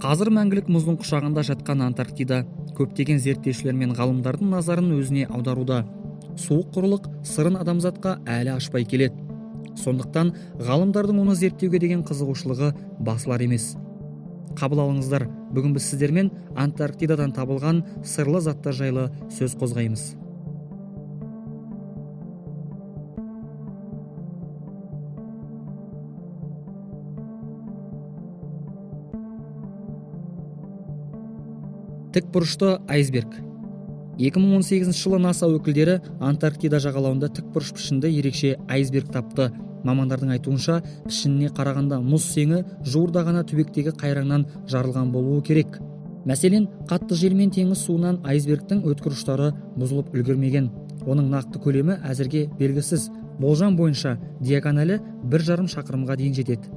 Қазір мәңгілік мұздың құшағында жатқан Антарктида көптеген зерттеушілер мен ғалымдардың назарын өзіне аударуда. Суық құрлық сырын адамзатқа әлі ашпай келеді. Сондықтан ғалымдардың оны зерттеуге деген қызығушылығы басылар емес. Қабыл алыңыздар, бүгін біз сіздермен Антарктидадан табылған сырлы заттар жайлы сөз қозғаймыз. Тікбұрышты айсберг. 2018 жылы НАСА өкілдері Антарктида жағалауында тікбұрыш пішінді ерекше айсберг тапты. Мамандардың айтуынша, пішініне қарағанда мұз сеңі жуырда ғана түбектегі қайраңнан жарылған болуы керек. Мәселен, қатты жел мен теңіз суынан айсбергтің өткір ұштары бұзылып үлгермеген. Оның нақты көлемі әзірге белгісіз. Болжам бойынша диагоналі 1,5 шақырымға дейін жетеді.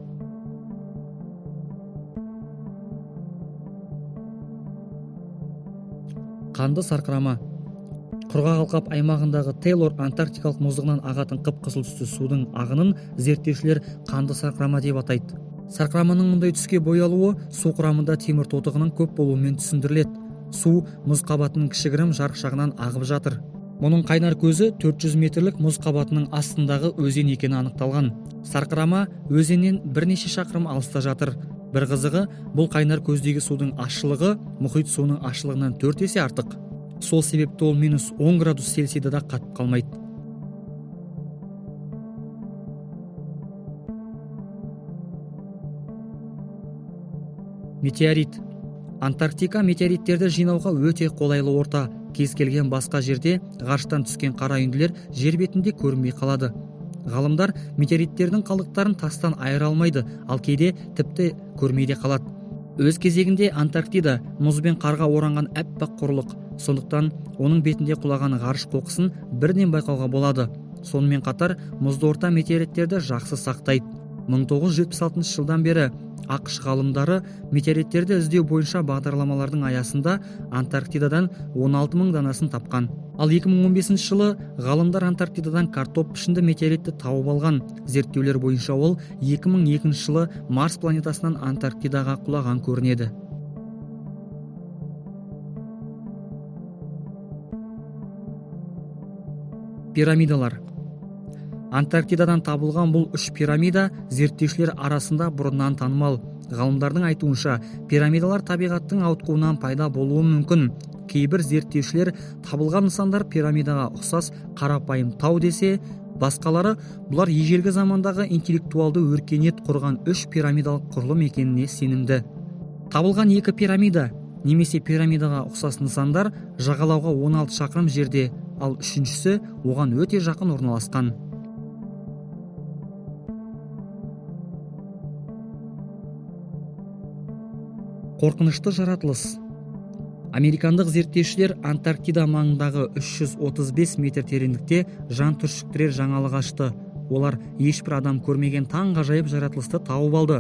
Қанды сарқырама. Құрғақ алқап аймағындағы Тейлор антарктикалық мұздығынан ағатын қып-қызыл түсті судың ағынын зерттеушілер қанды сарқырама деп атайды. Сарқыраманың мұндай түске боялуы су құрамында темір тотығының көп болуымен түсіндіріледі. Су мұз қабатының кішігірім жарықшағынан ағып жатыр. Мұның қайнар көзі 400 метрлік мұз қабатының астындағы өзен екені анықталған. Сарқырама өзеннен бірнеше шақырым алыста жатыр. Бір қызығы, бұл қайнар көздегі судың ащылығы мұхит суының ащылығынан 4 есе артық. Сол себепті ол -10 градус Цельсийда да қатып қалмайды. Метеорит. Антарктика метеориттерді жинауға өте қолайлы орта. Кез келген басқа жерде ғарыштан түскен қара үйінділер жер бетінде көрінбей қалады. Ғалымдар метеориттердің қалдықтарын тастан айыра алмайды, ал кейде тіпті көрмей де қалады. Өз кезегінде Антарктида мұз бен қарға оранған аппақ құрлық. Сондықтан оның бетінде құлаған ғарыш қоқысын бірден байқауға болады. Сонымен қатар мұзды орта метеориттерді жақсы сақтайды. 1976 жылдан бері АҚШ ғалымдары метеориттерді іздеу бойынша бағдарламалардың аясында Антарктидадан 16 мың данасын тапқан. Ал 2015 жылы ғалымдар Антарктидадан картоп пішінді метеоритті тауып алған. Зерттеулер бойынша ол 2002 жылы Марс планетасынан Антарктидаға құлаған көрінеді. Пирамидалар. Антарктидадан табылған бұл үш пирамида зерттеушілер арасында бұрыннан танымал. Ғалымдардың айтуынша, пирамидалар табиғаттың ауытқуынан пайда болуы мүмкін. Кейбір зерттеушілер табылған нысандар пирамидаға ұқсас қарапайым тау десе, басқалары бұлар ежелгі замандағы интеллектуалды өркениет құрған үш пирамидалық құрылым екеніне сенімді. Табылған екі пирамида немесе пирамидаға ұқсас нысандар жағалауға 16 шақырым жерде, ал үшіншісі оған өте жақын орналасқан. Қорқынышты жаратылыс. Американдық зерттеушілер Антарктида маңындағы 335 метр тереңдікте жан түршіктірер жаңалық ашты. Олар ешбір адам көрмеген таңғажайып жаратылысты тауып алды.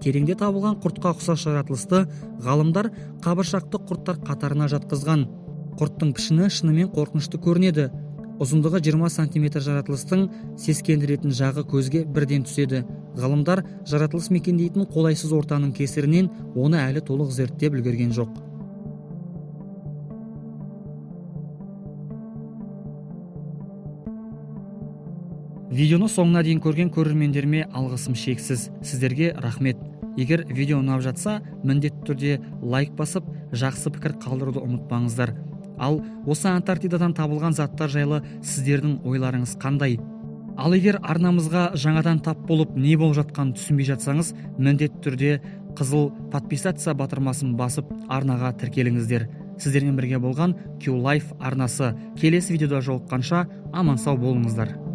Тереңде табылған құртқа ұқсас жаратылысты ғалымдар қабыршақты құрттар қатарына жатқызған. Құрттың пішіні шынымен қорқынышты көрінеді. Ұзындығы 20 сантиметр жаратылыстың сескендіретін жағы көзге бірден түседі. Ғалымдар жаратылыс мекендейтін қолайсыз ортаның кесірінен оны әлі толық зерттеп үлгерген жоқ. Видеоны соңына дейін көрген көрермендеріме алғысым шексіз. Сіздерге рахмет. Егер видео ұнап жатса, міндетті түрде лайк басып, жақсы пікір қалдыруды ұмытпаңыздар. Ал осы Антарктидадан табылған заттар жайлы сіздердің ойларыңыз қандай? Ал егер арнамызға жаңадан тап болып не болып жатқанын түсінбей жатсаңыз, міндетті түрде қызыл подписаться батырмасын басып арнаға тіркеліңіздер. Сіздермен бірге болған Q-Life арнасы. Келесі видеода жолыққанша аман сау болыңыздар.